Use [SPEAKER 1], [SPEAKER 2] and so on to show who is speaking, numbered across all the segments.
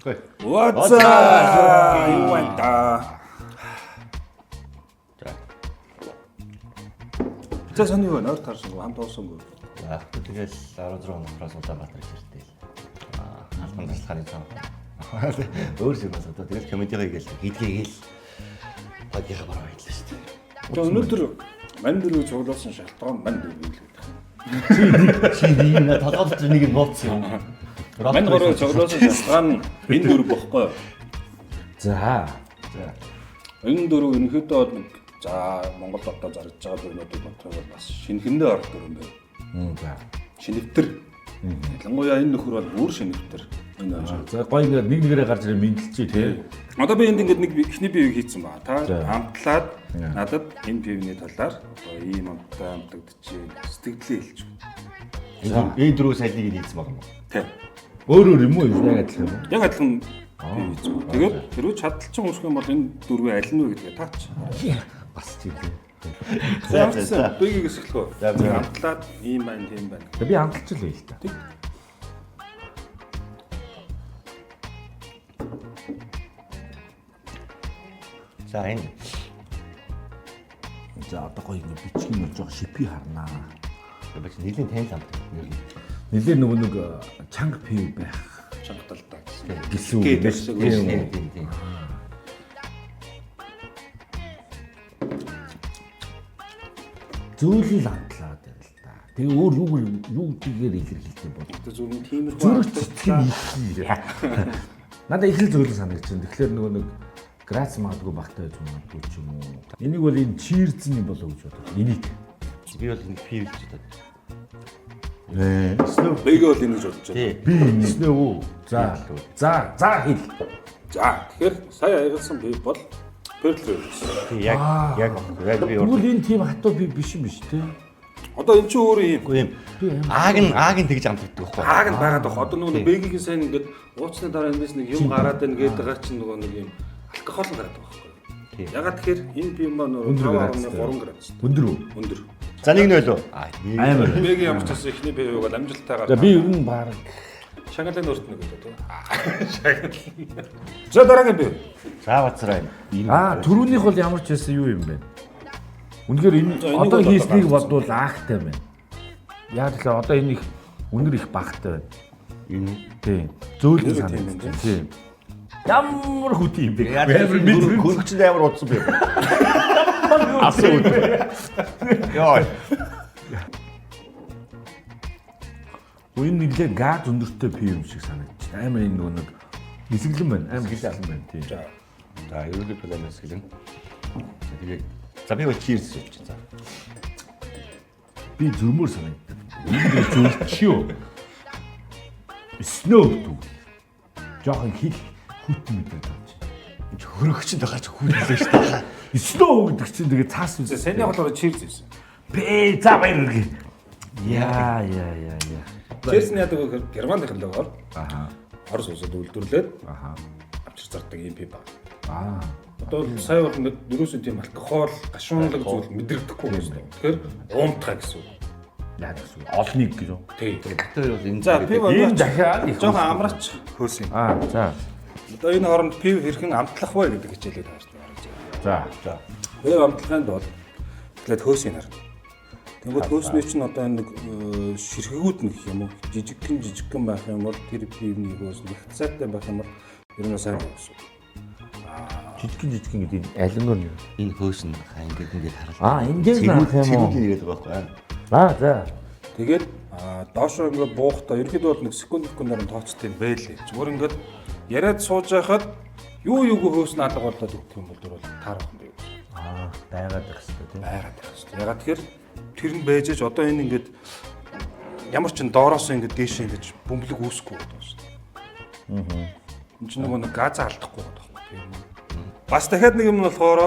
[SPEAKER 1] What's up? Юу байна да?
[SPEAKER 2] За.
[SPEAKER 1] За сони юу байна? Ойр таарсангүй, хамт уусангүй.
[SPEAKER 2] За тэгэл 16 нохроос Улаанбаатар ирсэн. Аа, албан тасалгааны цам. Өөр юм бас одоо тэгэл комедигаа хийгээл хийдгээгээл багийнхаа бараа хийлээ шүү дээ.
[SPEAKER 1] Тэгээ өнөөдөр мань дөрөв цуглуулсан шалтгаан мань дөрөв л гэдэг.
[SPEAKER 2] Чи нэг юм толгойд дотор нэг юм нууцсан юм.
[SPEAKER 1] Мань гурав цуглуулсан шалтгаан нь энэ дөрөв бохгүй юу?
[SPEAKER 3] За.
[SPEAKER 2] За.
[SPEAKER 1] Энэ дөрөв ерөнхийдөө бол нэг за Монголд одоо зарагдж байгаа дөрвнүүдийг бодох юм бол бас шинэхэндээ орох дөрөв юм байна.
[SPEAKER 3] За.
[SPEAKER 1] Шинэвтер. Ялангуяа энэ нөхөр бол бүр шинэвтер. Энэ хоёр.
[SPEAKER 3] За гоё ингээд нэг нэгээрээ гарч ирээ мэдлжээ тий.
[SPEAKER 1] Одоо би энд ингээд нэг эхний пивийг хийцэн ба. Та
[SPEAKER 3] За.
[SPEAKER 1] амтлаад надад энэ пивний талаар одоо ийм амттай амтлагдчихээн сэтгэлдээ хэлж өгнө.
[SPEAKER 2] Энэ дөрөв сайлыг хийсэн баг юм уу?
[SPEAKER 1] Тэ.
[SPEAKER 3] Өөр өөр юм уу? Яг адилхан юм уу?
[SPEAKER 1] Яг адилхан пив хийцэн ба. Тэгээд хэрвээ чадalчин үүсэх юм бол энэ дөрвийн аль нь вэ гэдгээ таач.
[SPEAKER 3] Бас чи тий.
[SPEAKER 1] За за. Бигээс эхлэх үү?
[SPEAKER 2] За, за.
[SPEAKER 1] Амтлаад ийм байна, тийм байна.
[SPEAKER 3] За би амталж л байл та.
[SPEAKER 1] Тэг.
[SPEAKER 2] За энэ
[SPEAKER 3] За одоо гоё ингээд бичгийн болж байгаа шипи харнаа.
[SPEAKER 2] би чи нэлийн танил амт. Нэр нь.
[SPEAKER 3] Нилээ нөгөө нэг чанга пив байх
[SPEAKER 1] Чанга талдаа гэсэн.
[SPEAKER 3] гэсэн үг
[SPEAKER 1] Гээд
[SPEAKER 3] юм
[SPEAKER 1] гэсэн үг.
[SPEAKER 3] Тийм.
[SPEAKER 2] Тийм тийм тийм.
[SPEAKER 3] Зөөлөн л амтлаад байна л та. Тэгээ өөр юу юу гэдгээр илэрхийлэх юм бол
[SPEAKER 1] Одоо зүгээр нэг тиймэрхүү
[SPEAKER 3] зүрх
[SPEAKER 1] амтлалтай.
[SPEAKER 3] цэцэг их. Надад их л зөөлөн санагдаж байна. Тэгэхээр нөгөө нэг грац магадгүй багтай байж магадгүй ч юм уу. Энийг бол энэ чирзэн юм болоо гэж бодож. Энийг.
[SPEAKER 2] Би бол энэ пив гэж бодод.
[SPEAKER 3] Ээ.
[SPEAKER 2] Snow.
[SPEAKER 1] Бигээ бол энэ гэж бодож байна.
[SPEAKER 2] Тий.
[SPEAKER 3] Би энийг.
[SPEAKER 2] Snow.
[SPEAKER 3] За. За, за хэл.
[SPEAKER 1] За тэгэхээр сая аягалсан пив бол Pearl River.
[SPEAKER 2] Тий яг яг яг би
[SPEAKER 3] Тэгвэл энэ тийм хатуу би биш юм биш те.
[SPEAKER 1] Одоо энэ чинь өөрөө ийм
[SPEAKER 2] Үгүй юм. Ааг нь ааг нь тэгж амтдаг байхгүй.
[SPEAKER 1] Ааг нь байгаад байх. Одоо нөгөө бэгийн сайн ингээд ууцны дараа эндээс нэг юм гараад ийн гэдэг байгаа чинь нөгөө нэг юм алкогол нь гараад байгаа байхгүй.
[SPEAKER 2] Тийм.
[SPEAKER 1] Ягаад тэгэхээр энэ пив маань нөгөө
[SPEAKER 3] Өндөр градустай.
[SPEAKER 1] 5.3 градус.
[SPEAKER 3] Өндөр үү?
[SPEAKER 1] Өндөр.
[SPEAKER 2] За нэг нь байлуу. Аа нэг.
[SPEAKER 3] Амар.
[SPEAKER 1] Бэгийн ямар ч байсан эхний пивийг бол амжилттайгаар
[SPEAKER 3] За би ер нь баг
[SPEAKER 1] шангалын өрт нэг гэдэг тийм. Шагнал. За дараагийн пив.
[SPEAKER 2] За бацраа энэ.
[SPEAKER 3] Аа, түрүүнийх бол ямар ч байсан юу юм бэ? Үнэхээр энэ
[SPEAKER 1] За, энийг
[SPEAKER 3] одоо
[SPEAKER 1] бол
[SPEAKER 3] хийснийг
[SPEAKER 1] одоо
[SPEAKER 3] бодвол аагтай байна. Яг л одоо энэ их үнэр их багтай байна.
[SPEAKER 2] Энэ
[SPEAKER 3] Тийм. Зөөлөн
[SPEAKER 1] Нэр тийм
[SPEAKER 3] санагдаж
[SPEAKER 1] юм
[SPEAKER 3] байна. Тийм. Ямар хүти юм бэ?
[SPEAKER 2] Амар хөргөчөнд амар удсан би. Асуу. Йоо.
[SPEAKER 3] Энэ нэлээ газ өндөртэй пив юм шиг санагдаж байна. Амар энэ нөгөө нэг нисгэлэн байна. Амар нисгэлэн байна. Тийм.
[SPEAKER 1] За.
[SPEAKER 2] За ерөнхийдөө бол амар сэтгэлэн. За тэгээ. За би бол cheers гэж байна. За.
[SPEAKER 3] Би зөрмөр санагддаг. Энэ зөрч юу? Snow тэгвэл. Жохон хил хүтэн мэдээд авч.
[SPEAKER 2] Энд хөргөчөнд байгаа чи хүрлээ шүү дээ.
[SPEAKER 3] Snow гэдэг чинь тэгээ цаас
[SPEAKER 1] За
[SPEAKER 3] үз.
[SPEAKER 1] саний болохоор cheers байсан.
[SPEAKER 3] Бэ за баяр хүргэе. Яа яа яа яа.
[SPEAKER 1] Cheers нь яадаг вэ гэхээр Герман технологиор
[SPEAKER 3] Аха.
[SPEAKER 1] Орос улсад үйлдвэрлээд
[SPEAKER 3] Аха.
[SPEAKER 1] авчир зардаг ийм пив байна.
[SPEAKER 3] Аа.
[SPEAKER 1] Одоо бол сая бол ингээд ерөөсөө тийм алкогол, гашуунлаг зүйл мэдрэгдэхгүй гэсэн. Тэгэхээр уумтгай гэсэн үг.
[SPEAKER 3] Яа гэсэн үг. Олныг гэж үү?
[SPEAKER 1] Тий.
[SPEAKER 2] Тэр бол энэ
[SPEAKER 1] За пив
[SPEAKER 3] Энэ дахиад их
[SPEAKER 1] жоохон амраач хөөсөн юм.
[SPEAKER 3] Аа за.
[SPEAKER 1] Одоо энэ хооронд пив хэрхэн амтлах вэ гэдэг хичээлийг таарч гаргаж байна.
[SPEAKER 3] За.
[SPEAKER 2] За.
[SPEAKER 1] Пив амтлахын тулд эхлээд хөөсийг харна. Тэнгүүд хөөсний чинь одоо энэ нэг ширхэгүүд нь гэх юм уу? Жижигхэн жижигхэн байх юм бол тэр пивний хөөс нь их цайтай байх юм бол ер нь сайн байх гэсэн үг.
[SPEAKER 3] Жижигэн жижигэн гэдэг энэ алингаар нь.
[SPEAKER 2] Энэ хөөс нь хаа ингээд ингээд харал.
[SPEAKER 3] Аа эндээс нь харах юм уу?
[SPEAKER 2] Цэгүүд нэгээд байгаа байхгүй.
[SPEAKER 3] Аа за.
[SPEAKER 1] Тэгээд доошоо ингээд буухтаа ерөнхийдөө бол нэг секунд секундаар нь тооцтой юм байлээ. Зүгээр ингээд яриад сууж байхад юу юугүй хөөс нь алга болоод өгөх юм бол дөрвөл таарах юм бэ.
[SPEAKER 3] Аа байгаад байх хэрэгтэй тийм.
[SPEAKER 1] Байгаад байх хэрэгтэй. Ягаад тэгэхээр тэр нь байж аж одоо энэ ингээд ямар ч н доороос ингээд дээшээ ингэж бөмбөлөг үүсэхгүй гэдэг байна. Аа. Энд чинь нөгөө нэг газа алдахгүй гэдэг байхгүй тийм үү. Бас дахиад нэг юм нь болохоор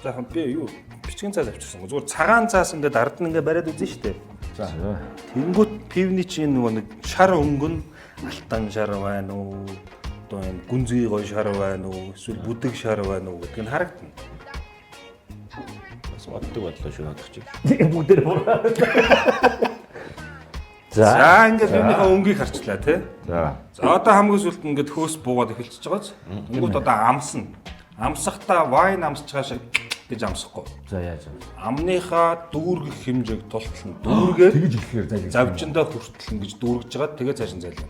[SPEAKER 1] жаахан би юу бичгийн цаас авчирсан. Зүгээр цагаан цаас ингээд ард нь ингээд бариад үзэн штэ.
[SPEAKER 3] За.
[SPEAKER 1] Тэнгүүт пивний чинь нөгөө нэг шар өнгө нь алтан шар байна уу? Одоо юм гүнзгий гой шар байна уу? Эсвэл бүдэг шар байна уу гэдг нь харагдана.
[SPEAKER 2] Бас боддог бодлоо шүү надад чи.
[SPEAKER 3] Бүгдээр буруу.
[SPEAKER 1] За ингээд юуныхаа өнгийг харчлаа тий.
[SPEAKER 3] За.
[SPEAKER 1] За одоо хамгийн сүүлд ингээд хөөс буугаад эхэлчихэж байгааз. Тэнгүүт одоо амсна. Амсахдаа вайн амсч байгаа шиг гэж амсахгүй.
[SPEAKER 3] За яаж вэ?
[SPEAKER 1] Амныхаа дүүргэх хэмжээг тултал нь дүүргээд
[SPEAKER 3] Тэгэж эхлэхээр зайлж.
[SPEAKER 1] завжиндаа хүртэл ингэж дүүргэж байгаа. Тэгээ цааш нь зайлна.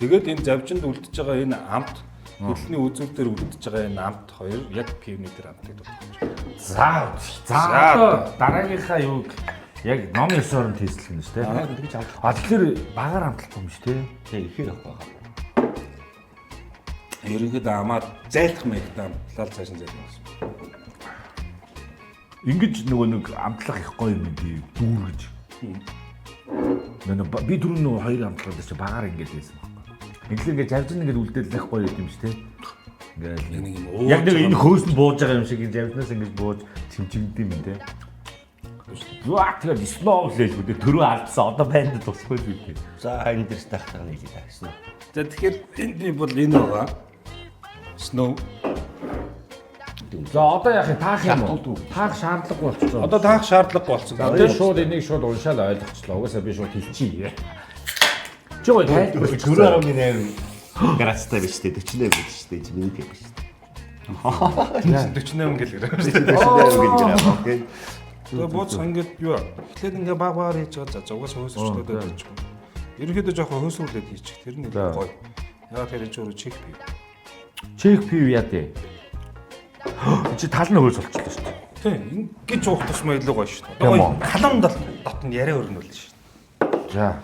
[SPEAKER 1] Тэгээд энэ завжинд үлдэж байгаа энэ амт хөдөлний үзүүр дээр үлдэж байгаа энэ амт хоёр яг пивний дээр амтыг дутгаж байна.
[SPEAKER 3] За. За
[SPEAKER 1] За,
[SPEAKER 3] одоо дараагийнхаа юуг яг ном ёсоор нь тестлэх юм шүү дээ.
[SPEAKER 2] Тэгэж амтлах.
[SPEAKER 3] А тэгэхээр багаар амтлахгүй юм шүү дээ.
[SPEAKER 2] Тэг ихээр авах байгаа.
[SPEAKER 1] Ерөнхийдөө амаар зайлах маягтай амтлал цааш нь зайлна гэсэн.
[SPEAKER 3] Ингэж нөгөө нэг амтлах их гоё юм би дүүргэж. Нэ би түрүү нөгөө хоёр амтлаад байсан чи багаар ингэж байсан байхгүй. Инглээ ингэж завжин ингэж үлдээл их гоё юм шүү дээ. Ингээл
[SPEAKER 1] Нэг юм ууж
[SPEAKER 3] яг нэг энэ хөөс нь бууж байгаа юм шиг энэ завжнаас ингэж бууж чимчигдэм юм те. Заа тэгэхээр сноу лээлгүй дээ төрөө алдсан одоо банд тусахгүй л үү.
[SPEAKER 2] За энэ дэрс тахтаа нэг л гэсэн.
[SPEAKER 1] За тэгэхээр энэ бол энэ байгаа. Snow.
[SPEAKER 3] За одоо яах юм таах юм уу? Таах шаардлагагүй болчихсон.
[SPEAKER 1] Одоо таах шаардлагагүй болсон.
[SPEAKER 3] Одоо шууд энийг шууд уншаал ойлгочлоо. Угаасаа би шууд хэлчихье. Чи гоё тайлбарлаж
[SPEAKER 2] 4.8 градустай биш үү? 48 биш үү? Чи миний пив биш үү?
[SPEAKER 1] 48 гэл гэрээ.
[SPEAKER 2] 48 гэл окей.
[SPEAKER 1] Тэгээ бууц ингээд юу эхлээд ингээ баг багаар хийж байгаа. За угаас хөөсөрчлөөд хийчих. Ерөнхийдөө жоохон хөөсрүүлээд хийчих. Тэр нь илүү гоё. Ягаад тэр энэ ч өөрөө чих пив.
[SPEAKER 3] Чех пив яа дээ. Чи тал нь хөөс болчихлоо шүү дээ.
[SPEAKER 1] Тийм ингэж уух тусмаа илүү гоё шүү дээ.
[SPEAKER 3] Тийм
[SPEAKER 1] Одоо
[SPEAKER 3] үү?
[SPEAKER 1] халуун дот нь яриа өрнүүлнэ шүү дээ.
[SPEAKER 3] За.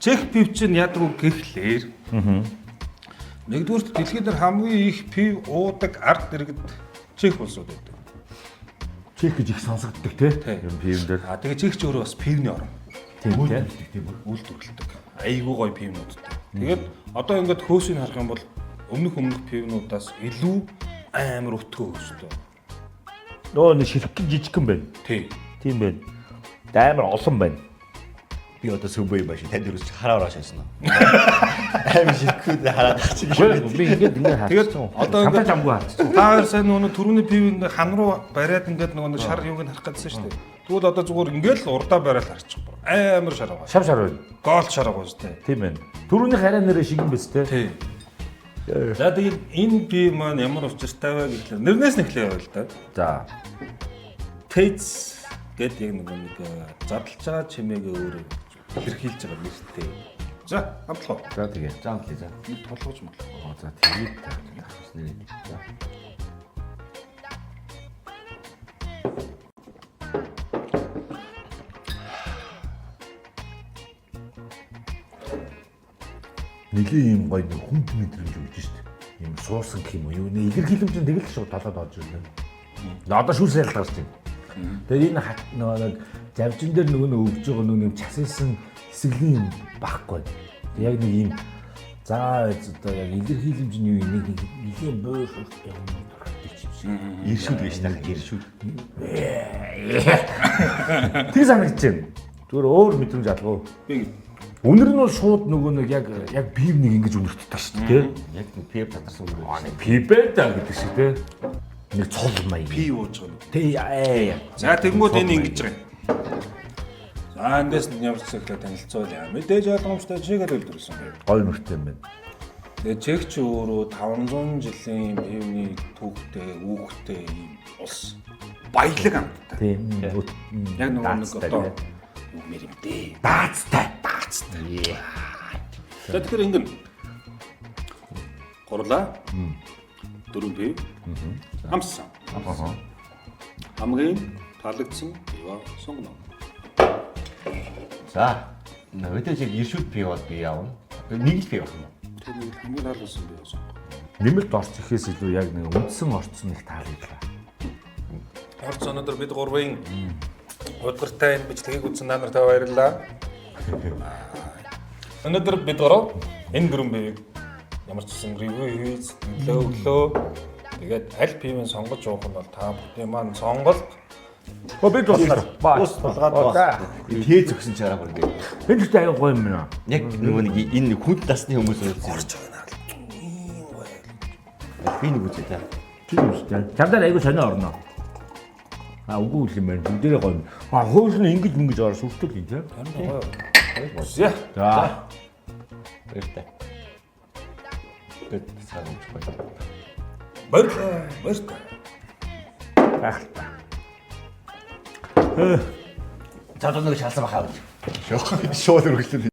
[SPEAKER 1] Чех пив чинь яадаг вэ гэхлээр. Нэгдүгüрт дэлхийд дээр хамгийн их пив уудаг ард иргэд Чех улсууд байдаг.
[SPEAKER 3] Чех гэж их сонсогддог тий.
[SPEAKER 1] Тий.
[SPEAKER 3] Юм пивэн дээр.
[SPEAKER 1] А тэгээ Чех ч өөрөө бас пивний орн.
[SPEAKER 3] Тийм тий.
[SPEAKER 1] Үйлдвэрлэдэг. Айгүй гоё пивнуудтай. Тэгээд одоо ингээд хөөсийг харах юм бол өмнөх пивнуудаас илүү амар өтгөө хөөстэй.
[SPEAKER 3] Нөө нэг ширхгэн жижигхэн байна.
[SPEAKER 1] Тий.
[SPEAKER 3] Тийм байна. Амар олон байна.
[SPEAKER 2] Би одоо сүмбэ юм байна. Танд ерөөс хараа ороо шаасан уу? Амар ширхгүүд хараад чи.
[SPEAKER 3] Үгүй би ингээд ингээд
[SPEAKER 1] Тэгээд
[SPEAKER 3] харчихсан.
[SPEAKER 1] одоо ингээд
[SPEAKER 3] ингээд амгүй харчихсан.
[SPEAKER 1] Та хоёр сайн нөгөө түрүүний пив ингээд хан руу бариад ингээд нөгөө нэг шар юуг нь харах гэдсэн шүү дээ. Тэгвэл одоо зүгээр ингээд л урдаа бариад харчих. Амар шар байгаа.
[SPEAKER 3] Шав шар байна.
[SPEAKER 1] Гол шар байгаа шүү дээ.
[SPEAKER 3] Тийм байна. Түрүүнийх арай нэрээ шигэн биз тий.
[SPEAKER 1] Тий. За тэгээд энэ пив маань ямар учиртай вэ гэхлээр нэрнээс нь эхлэе байл та.
[SPEAKER 3] За.
[SPEAKER 1] Тэц гэдэг яг нөгөө нэг задлж байгаа чимээгээ өөрөө илэрхийлж байгаа нэртэй. За амтлах уу?
[SPEAKER 3] За тэгээ.
[SPEAKER 2] За амтлаа за.
[SPEAKER 1] Нэг толгож моглоо.
[SPEAKER 3] Оо за тэгээд та.
[SPEAKER 2] Нэрээ.
[SPEAKER 3] За. Нэлийн юм гоё нэг хүнд мэдрэмж өгч шít. Юм суусан гэх юм уу? Юу нэг илэрхийлэмж нь тэгэл шууд толоод орж ирлээ. Одоо шүүс ярил гарч байна. Тэгээд энэ хат нөгөө нэг завжин дээр нөгөө нэг өгж байгаа нөгөө нэг чассан хэсэглийн юм байхгүй. Тэг яг нэг юм за одоо яг илэрхийлэмж нь юу юм нэг нэг нэлийн буур шүртэй юм дуртай юм шиг.
[SPEAKER 2] Иршүүд гэж таа. Иршүүд.
[SPEAKER 3] Тэг санагдаж байна. Зүгээр өөр мэдрэмж алгуу.
[SPEAKER 1] Би
[SPEAKER 3] Үнэр нь бол шууд нөгөө нэг яг яг пив нэг ингэж үнэртдэг шүү дээ.
[SPEAKER 2] Яг нэг пив татарсан үнэр.
[SPEAKER 3] Аа нэг пив ээ даа гэдэг шиг тий. Нэг цул маяг.
[SPEAKER 1] пив ууж байгаа юм.
[SPEAKER 3] Тий ээ.
[SPEAKER 1] За тэгэнгүүт энэ ингэж байгаа юм. За эндээс нь ямар ч зүйлээ танилцуулъя. Мэдээж ойлгомжтой чигээр үйлдвэрлэсэн пив.
[SPEAKER 3] Гоё мөртэй юм байна.
[SPEAKER 1] Тэгээ чех ч өөрөө 500 жилийн пивний түүхтэй, үүхтэй ийм улс. Баялаг амттай.
[SPEAKER 3] Тийм.
[SPEAKER 1] Яг нөгөө нэг
[SPEAKER 3] Даацтай,
[SPEAKER 1] одоо
[SPEAKER 3] тий.
[SPEAKER 1] юу мэрэмдээ.
[SPEAKER 3] Даацтай.
[SPEAKER 1] Даацтай. За тэгэхээр ингэн гурлаа. Дөрөв пив. Амссан. Хамгийн таалагдсан пиво сонгоно.
[SPEAKER 2] За. Мэдээж яг иршүүд пив бол би явна. Нэг л пив авах юм.
[SPEAKER 1] Тэр нэг хамгийн таалагдсан пиво сонго.
[SPEAKER 3] Нэмэлт орц ихээс илүү яг нэг үндсэн орц нь их таалагдлаа.
[SPEAKER 1] Орц өнөөдөр бид гурвын удгартай энэ бичлэгийг үзсэн та нартай баярлалаа. Өнөөдөр бид гурав энэ дөрвөн пивийг ямар ч гэсэн ревю хийж сэтгэлээ өглөө. Тэгээд аль пивийг сонгож уух нь бол та бүхний маань сонголт.
[SPEAKER 3] Хөө бид болохоор
[SPEAKER 2] Ус тулгаад байна. Тээ зөксөн чараа бүр ингэ.
[SPEAKER 3] Энэ ихтэй аюу гоё юм байна.
[SPEAKER 2] Яг нөгөө нэг энэ хүнд насны хүмүүс үзсэн.
[SPEAKER 1] Орж байгаа наа. Ийм гоё.
[SPEAKER 2] Би нэг үзье та.
[SPEAKER 3] Тийм үү шүү дээ. Чамдаар аюу сонио орно. А үгүй л юм байна. Бүгдээрээ гоё. А хөөл нь ингэж мөнгөж ороо сүртэл юм тийм.
[SPEAKER 1] Харин гоё. За.
[SPEAKER 3] За.
[SPEAKER 2] Баяртай. Гэт цаг өгч гоё.
[SPEAKER 1] Баярлалаа. Баярлалаа.
[SPEAKER 3] Гайхалтай.
[SPEAKER 2] За одоо нэг шалсан бахаа гэж. Шууд үргэлжлүүлээ.